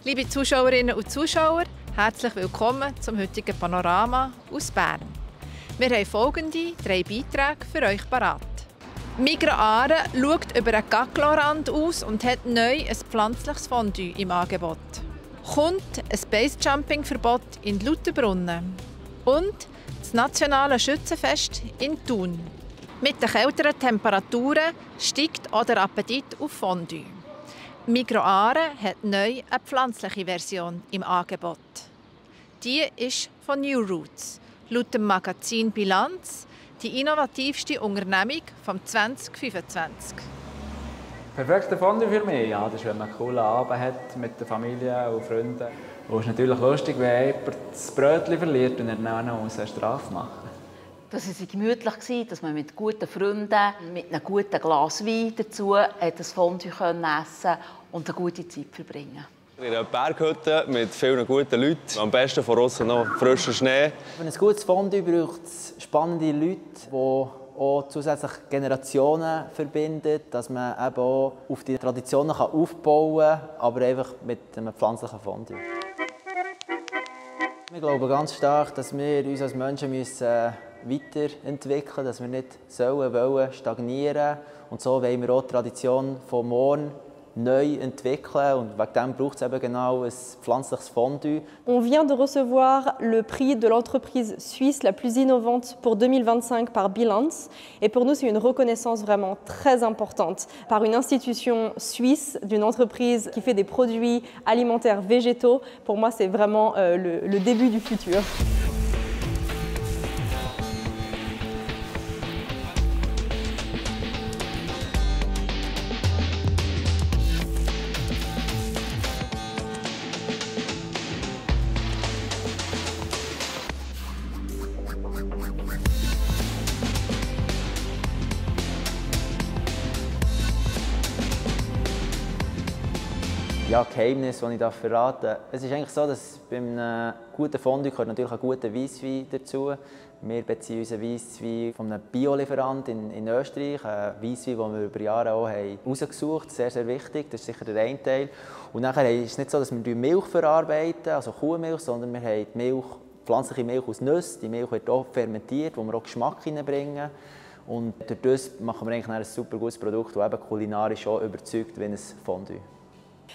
Liebe Zuschauerinnen und Zuschauer, herzlich willkommen zum heutigen Panorama aus Bern. Wir haben folgende 3 Beiträge für euch parat. Migros Aare schaut über einen Gagglorand aus und hat neu ein pflanzliches Fondue im Angebot. Kommt ein Basejumping-Verbot in Lauterbrunnen. Und das nationale Schützenfest in Thun. Mit den kälteren Temperaturen steigt auch der Appetit auf Fondue. Migros Aare hat neu eine pflanzliche Version im Angebot. Die ist von New Roots, laut dem Magazin Bilanz die innovativste Unternehmung vom 2025. Perfekte Fondue für mich, ja, das ist, wenn man einen coolen Abend hat mit der Familie und Freunden. Und es ist natürlich lustig, wenn jemand das Brötchen verliert und er dann noch eine Strafe machen muss. Dass es gemütlich war, dass man mit guten Freunden, mit einem guten Glas Wein dazu das Fondue essen und eine gute Zeit verbringen. In einer Berghütte mit vielen guten Leuten. Am besten von außen noch frischer Schnee. Für ein gutes Fondue braucht es spannende Leute, die auch zusätzlich Generationen verbindet, dass man eben auch auf die Traditionen aufbauen kann, aber einfach mit einem pflanzlichen Fondue. Wir glauben ganz stark, dass wir uns als Menschen weiterentwickeln müssen, dass wir nicht stagnieren wollen. Und so wollen wir auch die Tradition von morgen neu entwickeln und wegen dem braucht es eben genau ein pflanzliches Fondue. On vient de recevoir le prix de l'entreprise suisse la plus innovante pour 2025 par Bilanz. Et pour nous, c'est une reconnaissance vraiment très importante par une institution suisse, d'une entreprise qui fait des produits alimentaires végétaux. Pour moi, c'est vraiment le début du futur. Ja, Geheimnis, das ich verraten darf. Es ist eigentlich so, dass bei einem guten Fondue gehört natürlich ein guter Weisswein dazu. Wir beziehen unseren Weisswein von einem Biolieferanten in Österreich. Ein Weisswein, den wir über Jahre auch herausgesucht haben. Sehr, sehr wichtig. Das ist sicher der eine Teil. Und nachher ist es nicht so, dass wir Milch verarbeiten, also Kuhmilch, sondern wir haben die Milch, pflanzliche Milch aus Nüssen. Die Milch wird auch fermentiert, wo wir auch Geschmack hineinbringen. Und durch das machen wir eigentlich ein super gutes Produkt, das eben kulinarisch auch überzeugt wie ein Fondue.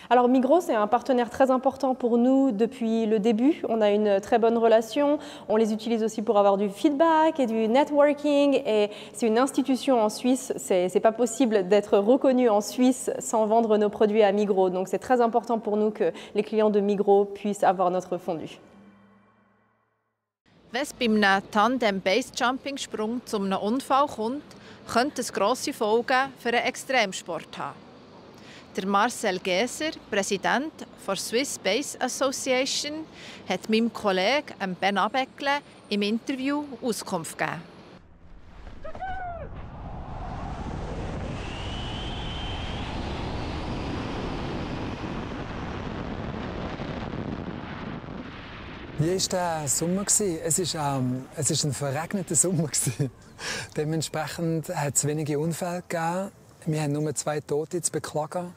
Alors Migros, c'est un partenaire très important pour nous depuis le début. On a une très bonne relation. On les utilise aussi pour avoir du feedback et du networking. Et c'est une institution en Suisse. C'est pas possible d'être reconnu en Suisse sans vendre nos produits à Migros. Donc c'est très important pour nous que les clients de Migros puissent avoir notre fondue. Wenn es bei einem Tandem-Base-Jumping-Sprung zu einem Unfall kommt, könnte es grosse Folgen für den Extremsport haben. Der Marcel Geser, Präsident der Swiss Base Association, hat meinem Kollegen Ben Abeckle im Interview Auskunft gegeben. Wie war der Sommer? Es war ein verregneter Sommer. Dementsprechend hat es wenige Unfälle gegeben. Wir haben nur 2 Tote zu beklagen.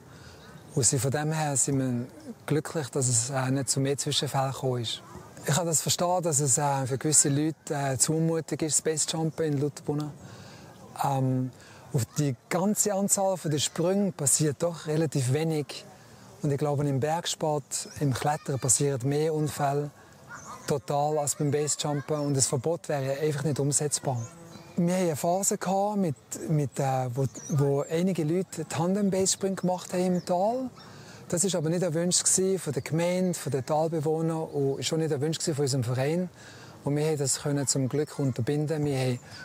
Und von dem her sind wir glücklich, dass es nicht zu mehr Zwischenfällen gekommen ist. Ich kann das verstehen, dass es für gewisse Leute zumutig ist, Basejumpen in Lauterbrunnen. Auf die ganze Anzahl der Sprünge passiert doch relativ wenig. Und ich glaube, im Bergsport, im Klettern passieren mehr Unfälle total als beim Basejumpen. Und das Verbot wäre einfach nicht umsetzbar. Wir hatten eine Phase, wo einige Leute Tandem-Base-Sprünge gemacht haben im Tal. Das war aber nicht erwünscht von der Gemeinde, von den Talbewohnern und schon nicht erwünscht von unserem Verein. Und wir konnten das zum Glück unterbinden.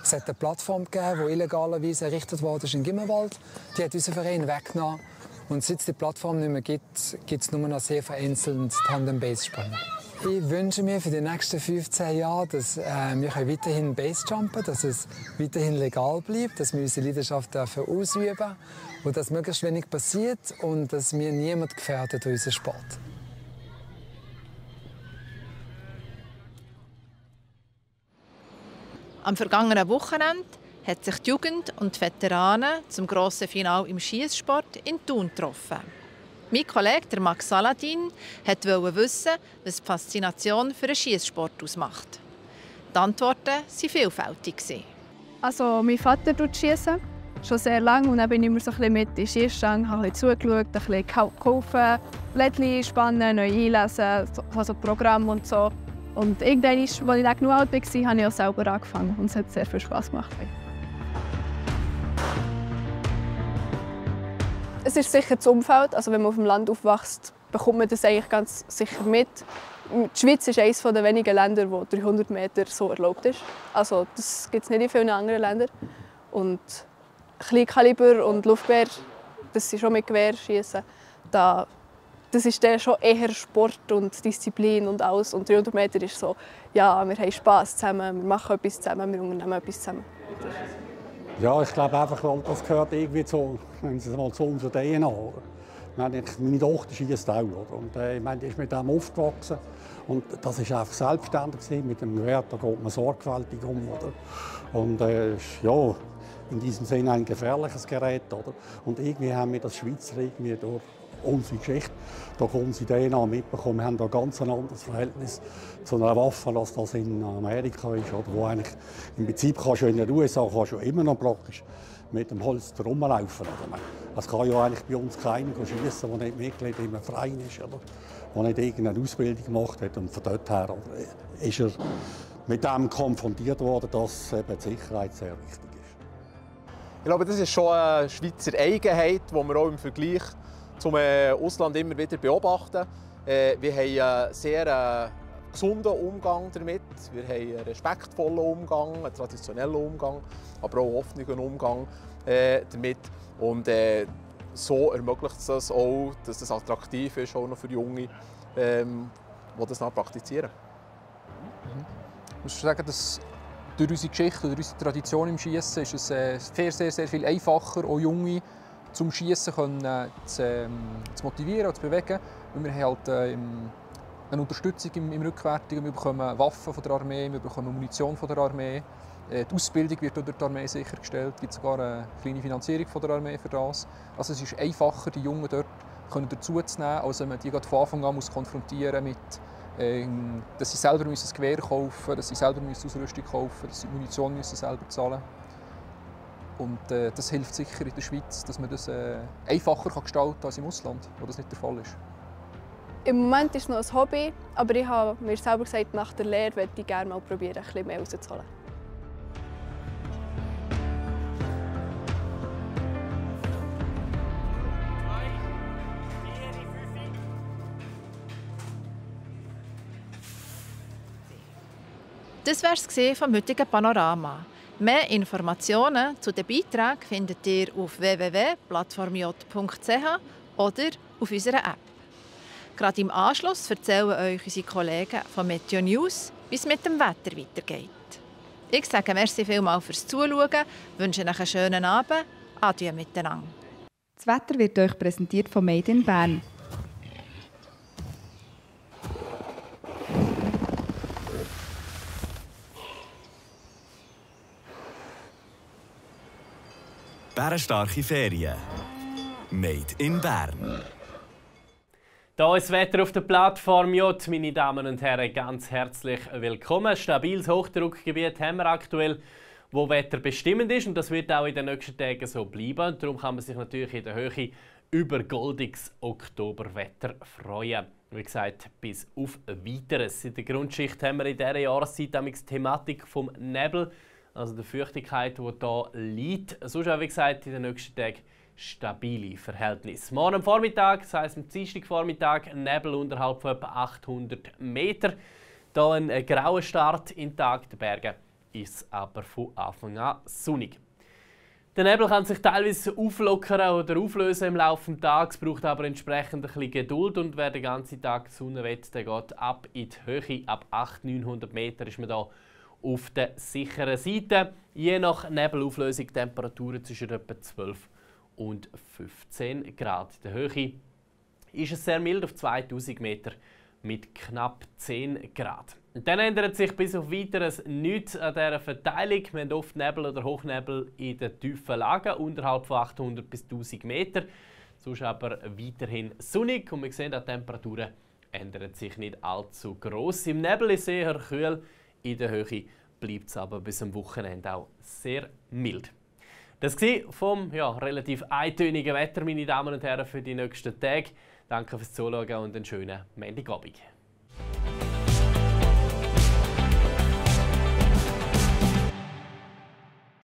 Es hat eine Plattform gegeben, die illegalerweise errichtet wurde in Gimmerwald. Die hat unser Verein weggenommen. Und seit es die Plattform nicht mehr gibt, gibt es nur noch sehr vereinzelt Tandem-Base-Sprünge. Ich wünsche mir für die nächsten 15 Jahre, dass wir weiterhin Basejumpen können, dass es weiterhin legal bleibt, dass wir unsere Leidenschaft ausüben dürfen und dass möglichst wenig passiert und dass wir niemand gefährden durch unseren Sport. Am vergangenen Wochenende hat sich die Jugend und die Veteranen zum grossen Finale im Schiesssport in Thun getroffen. Mein Kollege, der Max Saladin, wollte wissen, was die Faszination für den Schiesssport ausmacht. Die Antworten waren vielfältig. Also, mein Vater schießt schon sehr lange und dann bin ich immer so ein bisschen mit in die Schießstange, habe zugeschaut, ein bisschen geholfen, Blättchen spannen, neu einlesen, also Programm und so. Und irgendwann, als ich dann genug alt war, habe ich auch selber angefangen und es hat sehr viel Spass gemacht. Es ist sicher das Umfeld. Also wenn man auf dem Land aufwächst, bekommt man das eigentlich ganz sicher mit. Die Schweiz ist eines der wenigen Länder, wo 300 Meter so erlaubt ist. Also das gibt es nicht in vielen anderen Ländern. Und Kleinkaliber und Luftgewehr, das ist schon mit Gewehr schießen. Das ist dann schon eher Sport und Disziplin und alles. Und 300 Meter ist so, ja, wir haben Spass zusammen, wir machen etwas zusammen, wir unternehmen etwas zusammen. Ja, ich glaube einfach, weil das gehört irgendwie zu, wenn Sie mal zu unserer DNA. Meine Tochter schiesst auch. Oder? Und, ich meine, die ist mit dem aufgewachsen. Und das war einfach selbstständig. Mit dem Gewehr da geht man sorgfältig um. Oder? Und ja, in diesem Sinne ein gefährliches Gerät. Oder? Und irgendwie haben wir das Schweizer irgendwie durch unsere Geschichte, durch unsere DNA mitbekommen. Wir haben da ganz ein anderes Verhältnis zu einer Waffe, als das in Amerika ist. Oder wo eigentlich im Prinzip kannst du in den USA kannst du immer noch praktisch mit dem Holster rumlaufen. Es kann ja eigentlich bei uns keiner schießen, der nicht Mitglied in einem Verein ist, oder der nicht irgendeine Ausbildung gemacht hat. Und von dort her ist er mit dem konfrontiert worden, dass eben die Sicherheit sehr wichtig ist. Ich glaube, das ist schon eine Schweizer Eigenheit, die wir auch im Vergleich zum Ausland immer wieder beobachten. Wir haben einen sehr gesunden Umgang damit. Wir haben einen respektvollen Umgang, einen traditionellen Umgang, aber auch einen offenen Umgang damit. Und so ermöglicht es das auch, dass es attraktiv ist, auch noch für Junge, die das noch praktizieren. Ich muss sagen, dass durch unsere Geschichte oder unsere Tradition im Schießen ist es sehr viel einfacher, auch Junge zum Schießen zu motivieren und zu bewegen. Und wir haben halt eine Unterstützung im Rückwärtigen. Wir bekommen Waffen von der Armee, wir bekommen Munition von der Armee. Die Ausbildung wird durch die Armee sichergestellt. Es gibt sogar eine kleine Finanzierung von der Armee für das. Also es ist einfacher, die Jungen dort dazuzunehmen, als wenn man die von Anfang an konfrontieren muss mit, dass sie selber das Gewehr kaufen müssen, dass sie selber Ausrüstung kaufen müssen, dass sie die Munition selber zahlen müssen. Und das hilft sicher in der Schweiz, dass man das einfacher gestalten kann als im Ausland, wo das nicht der Fall ist. Im Moment ist es noch ein Hobby, aber ich habe mir selber gesagt, nach der Lehre möchte ich gerne mal probieren, ein bisschen mehr rauszuholen. Das war es vom heutigen Panorama. Mehr Informationen zu den Beiträgen findet ihr auf www.plattformj.ch oder auf unserer App. Gerade im Anschluss erzählen euch unsere Kollegen von Meteo News, wie es mit dem Wetter weitergeht. Ich sage merci vielmals fürs Zuschauen, wünsche euch einen schönen Abend. Adieu miteinander. Das Wetter wird euch präsentiert von Made in Bern. Bärenstarke Ferien. Made in Bern. Hier ist das Wetter auf der Plattform J. Meine Damen und Herren, ganz herzlich willkommen. Ein stabiles Hochdruckgebiet haben wir aktuell, wo wetterbestimmend ist. Und das wird auch in den nächsten Tagen so bleiben. Und darum kann man sich natürlich in der Höhe über goldiges Oktoberwetter freuen. Wie gesagt, bis auf Weiteres. In der Grundschicht haben wir in dieser Jahreszeit die Thematik vom Nebel. Also der Feuchtigkeit, die hier liegt. Sonst auch, wie gesagt, in den nächsten Tagen stabile Verhältnisse. Morgen am Vormittag, das heisst am Dienstagvormittag, Nebel unterhalb von etwa 800 Meter. Hier ein grauer Start in den Tag. Der Bergen ist aber von Anfang an sonnig. Der Nebel kann sich teilweise auflockern oder auflösen im Laufe des Tages, braucht aber entsprechend ein bisschen Geduld. Und wer den ganzen Tag die Sonne will, der geht ab in die Höhe. Ab 800–900 Meter ist man hier auf der sicheren Seite. Je nach Nebelauflösung Temperaturen zwischen etwa 12 und 15 Grad. In der Höhe ist es sehr mild auf 2000 Meter mit knapp 10 Grad. Und dann ändert sich bis auf Weiteres nichts an dieser Verteilung. Wir haben oft Nebel oder Hochnebel in den tiefen Lagen, unterhalb von 800 bis 1000 Meter. sonst aber weiterhin sonnig und wir sehen, die Temperaturen ändern sich nicht allzu gross. Im Nebel ist es eher kühl, in der Höhe bleibt es aber bis am Wochenende auch sehr mild. Das war vom relativ eintönigen Wetter, meine Damen und Herren, für die nächsten Tage. Danke fürs Zuschauen und einen schönen Montagabend.